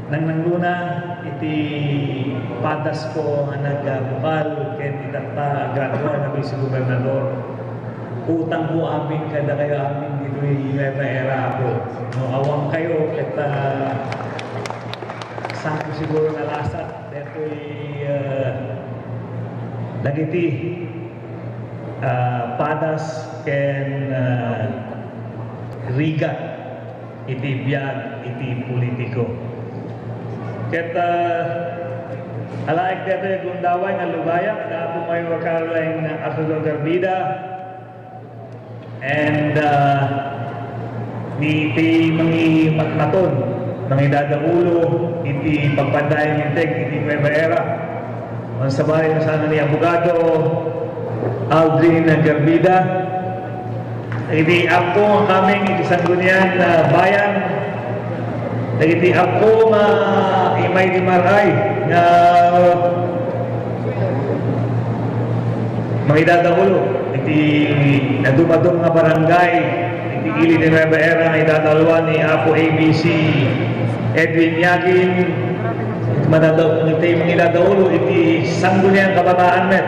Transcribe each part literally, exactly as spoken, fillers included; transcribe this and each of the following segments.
Nangnangruna iti padasko nga nagbukal ken itatta a gradua nga Vice Gobernador. Utangko amin kadakayo amin ditoy Nueva Era, Apo. No, awan kayo, ket, ah, sanko siguro nalasat detoy, ah, dagiti, ah, padas ken, ah, rigat iti biag iti politiko. Ket, ah, alaek daytoy a gundaway nga lugayak, da Apo Mayor Caroline Arcedor Garvida, and, ah, ni ti mangimatmaton, mangidadaulo iti pagpadayan integ iti Nueva Era. Wen sabali no sana ni Abogado Aldrin Garvida, iti Apo nga kameng iti Sangguniang, ah, Bayan, dagiti Apo nga immay di maray nga mangidadaulo iti nadumadum nga barangay iti ili ti Nueva Era nga idadalwa ni Apo A B C Edwin Yagin, iti madadaw-, iti mangidadaulo iti Sangguniang Kabataan met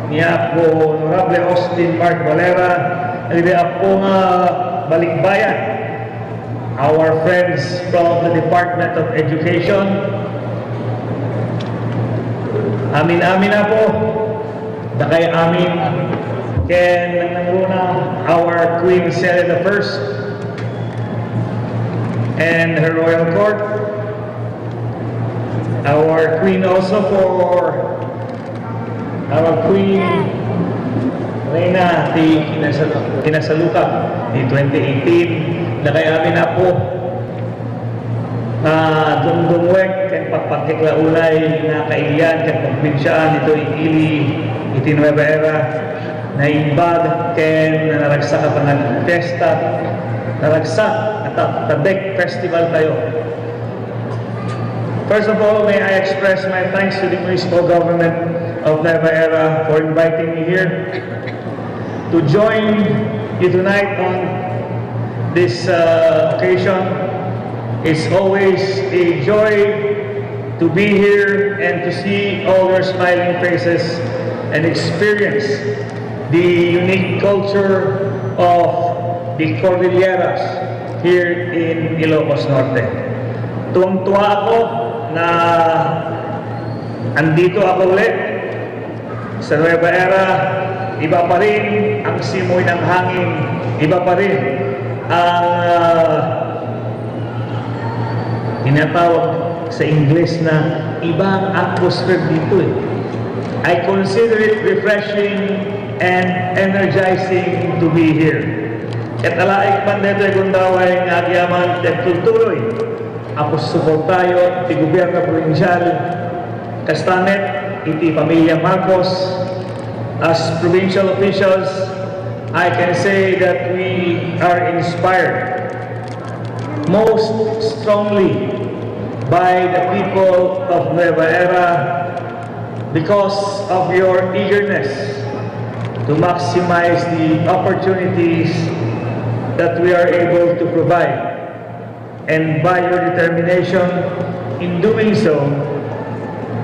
ni Apo Honorable Austin Mark Valera, iti Apo nga Balikbayan, our friends from the Department of Education. Amin-amin, Apo, dakay amin, ken nangnangruna, our Queen Celia the First and her royal court, our Queen also for our Queen Reina ti kinasal-, kinasalukan ni twenty eighteen. Dakay amin, Apo, nga dumdumwek ken pagpagtikla unay nga kailian ken pagpinsiaan ditoy ili iti Nueva Era, naimbag ken naragsak a panagfiesta, naragsak a ta-, Tadek Festival tayo. First of all, may I express my thanks to the municipal government of Nueva Era for inviting me here to join you tonight on this, uh, occasion. It's always a joy to be here and to see all your smiling faces and experience the unique culture of the Cordilleras here in Ilocos Norte. Tuwang-tuwa ako na andito ako ulit sa Nueva Era. Iba pa rin ang simoy ng hangin, iba pa rin ang, ah, tinatawag sa Ingles na iba ang atmosphere dito eh. I consider it refreshing and energizing to be here. Ket alaek man daytoy gundaway nga agyaman ti agtultuloy a suportayo ti gobierno probinsial, kasta met iti pamilya Marcos. As provincial officials, I can say that we are inspired most strongly by the people of Nueva Era because of your eagerness to maximize the opportunities that we are able to provide, and by your determination in doing so,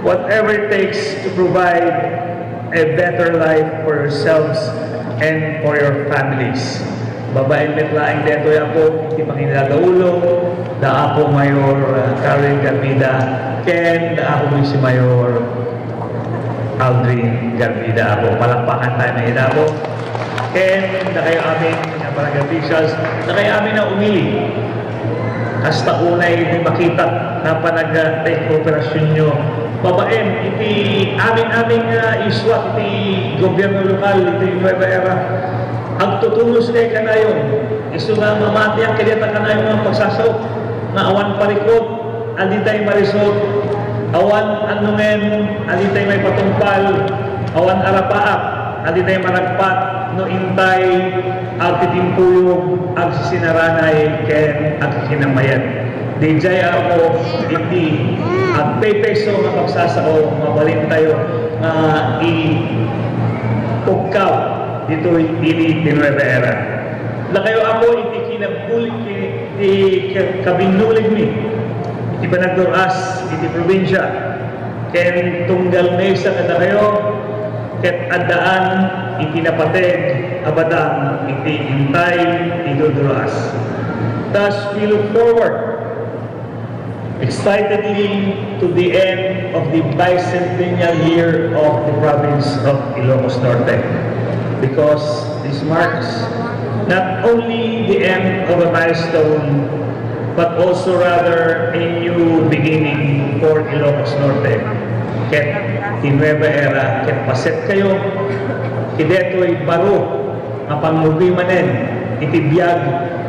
whatever it takes to provide a better life for yourselves and for your families. Babaen met laeng daytoy, Apo, iti pangidadaulo da Apo Mayor, uh, Karen Garvida ken da Apo Vice Mayor Aldrin Garvida, Apo. Palakpakan tayo na ida, Apo. Ken dakayo amin nga barangay officials, dakayo amin a umili. Kasta unay iti makita nga panag-, take cooperation nyo. Babaen iti amin-amin nga issues iti gobierno lokal, iti Nueva Era. Agtutunos kay kanayon. Isu nga mamatian kay data kanayon nga pagsasao nga awan parikot, a ditay marisot, awan annongen a ditay maipatungpal, awan arapaak a ditay maragpat no intay agtitimpuyog, agsisinaranay, ken agkikinamayan. Didiay ako iti agpepeso nga pagsasao, mabalintayo nga ipukkaw ditoy ili ti Nueva Era. Dakayo, Apo, iti kinabul-, ki-, ti ka-, kabinnuligmi, iti panagdur-as iti probinsia, ken tunggal maysa kadakayo, ket addaan iti napateg a batang iti intay ti dur-as. Thus, we look forward excitedly to the end of the bicentennial year of the province of Ilocos Norte, because this marks not only the end of a milestone, but also rather a new beginning for Ilocos Norte. Ket ti Nueva Era, ket paset kayo, ket detoy baro nga pangrugi manen iti biag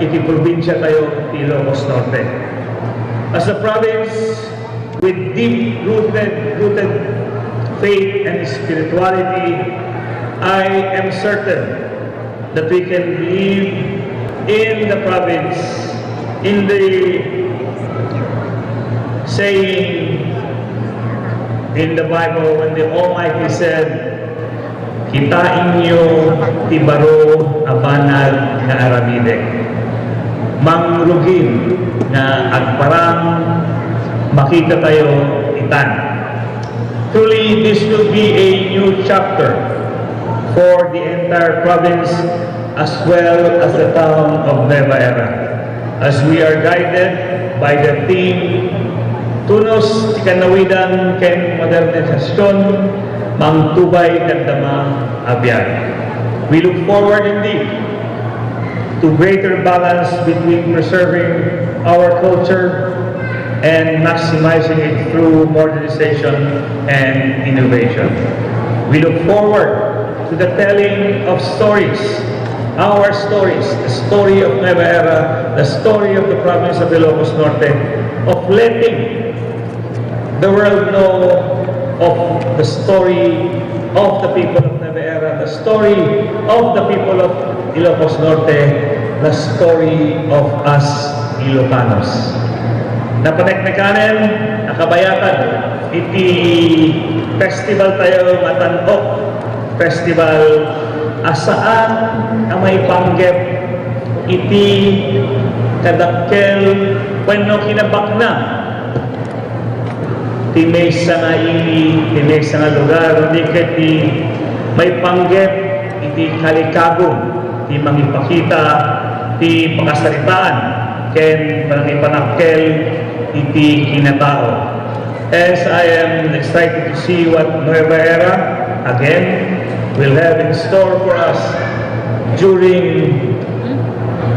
iti probinsia tayo ti Ilocos Norte. As a province with deep rooted, rooted faith and spirituality, I am certain that we can believe in the province, in the saying in the Bible when the Almighty said, "Kitaenyo ti baro a banag nga aramidek. Mangrugin nga agparang makita tayo itan." Truly, this will be a new chapter for the entire province as well as the town of Nueva Era, as we are guided by the theme, "Tunos ti kanawidan ken modernisasyon, mangtubay ti agdama a biag." We look forward indeed to greater balance between preserving our culture and maximizing it through modernization and innovation. We look forward to the telling of stories, our stories, the story of Nueva Era, the story of the province of Ilocos Norte, of letting the world know of the story of the people of Nueva Era, the story of the people of Ilocos Norte, the story of us Ilocanos. Napaneknekanen a kabayatan iti festival tayo nga Tan-ok Festival a saan a maipanggep iti kadakkel wenno kinabaknang ti maysa nga ili, ti maysa nga lugar, wenno ket ti maipanggep iti kalikagum ti mangipakita ti pakasaritaan ken panangipanakkel iti kinatao. Hence, I am excited to see what Nueva Era again will have in store for us during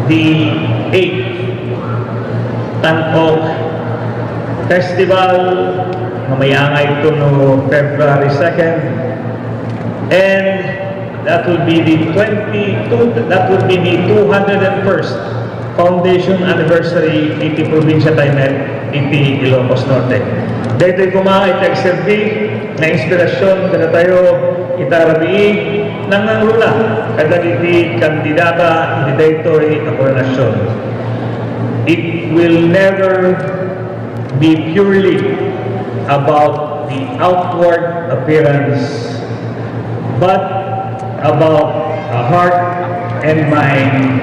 the eighth Tan-ok Festival nga mayangay ito no February second. And that will be the twenty-two, that will be the two hundred and first foundation anniversary iti probinsya tayo met iti Ilocos Norte. Daytoy koma iti agserbi nga inspirasyon kadatayo ita rabii, nangnangruna kadagiti kandidata iti daytoy a koronasyon. It will never be purely about the outward appearance, but about a heart and mind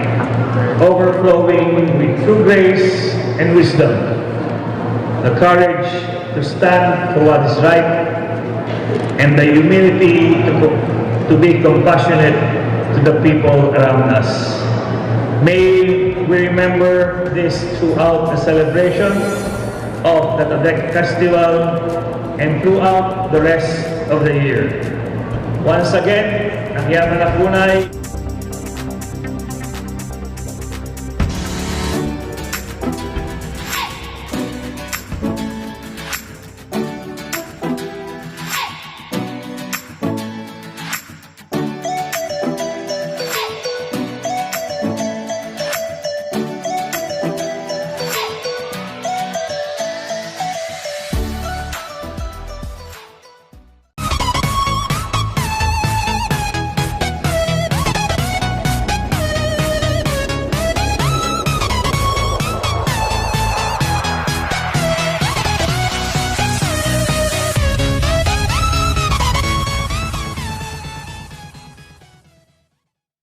overflowing with true grace and wisdom, the courage to stand for what is right, and the humility to, co- to be compassionate to the people around us. May we remember this throughout the celebration of the Tadek Festival and throughout the rest of the year. Once again, nagyaman a punay.